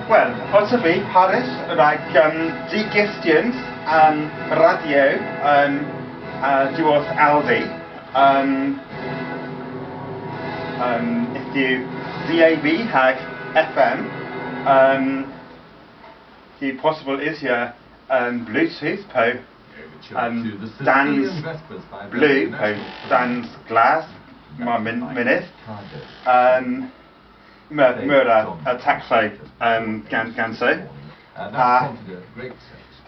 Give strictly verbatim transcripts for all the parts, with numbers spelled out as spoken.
Wel, otta vy parys rag, um, digysyans, um, radyo, um, uh, diworth Aldi, um, um, yth yw D A B hag F M, um, yw possybyl usya, um, Bluetooth po, um, dans blu po dans glas, mar myn-, mynnydh. Um, Meur, meur a, a taklow, um, gan-, ganso. Ha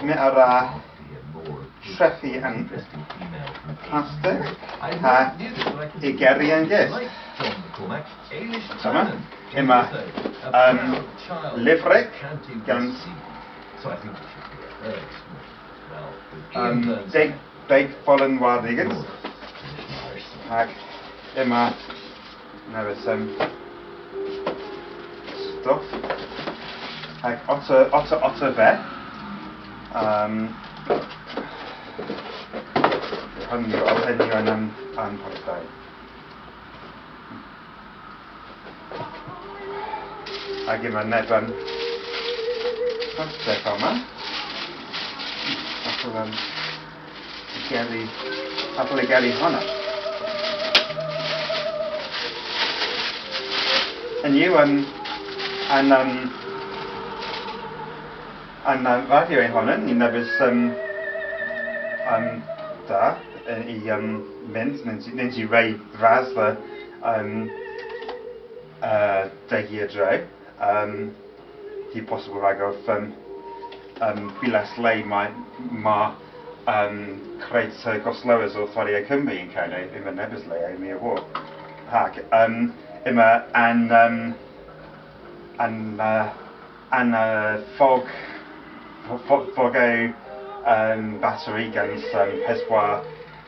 my a wra trethi an plastik ha ygeri an gist. Yma, yma, um, lyvrik gans, um, deg, deg folen war ugens. Hag yma Nebes, um, stoff. Hag otta, otta, otta veth. Um, hynny yw, hynny yw an, um, an portfeuille. Hag yma neb, um, plastik omma. Hag, um, ygeri, pobel ygeri honna. Hynny yw, um, an, um, an, um, radyo y honna, ni nebes, um, um, da, yn, y, um, myns, nyns, nyns yw re vras dhe, um, uh, degi a-dro. Um, hy possybyl ragov, um, um, hwilas le may, may, um, kredh, uh, goslowes orth Radyo Cymru yn Kernow, yma nebes le, my a wor. Hag, um, yma an, um, an, uh, an, uh, fog, fo-, fo-, fogow, um, batteri gans, um, peswar,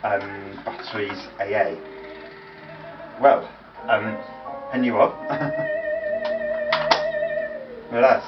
um, batteries A A. Wel, Um, hynny yw. Meur ras.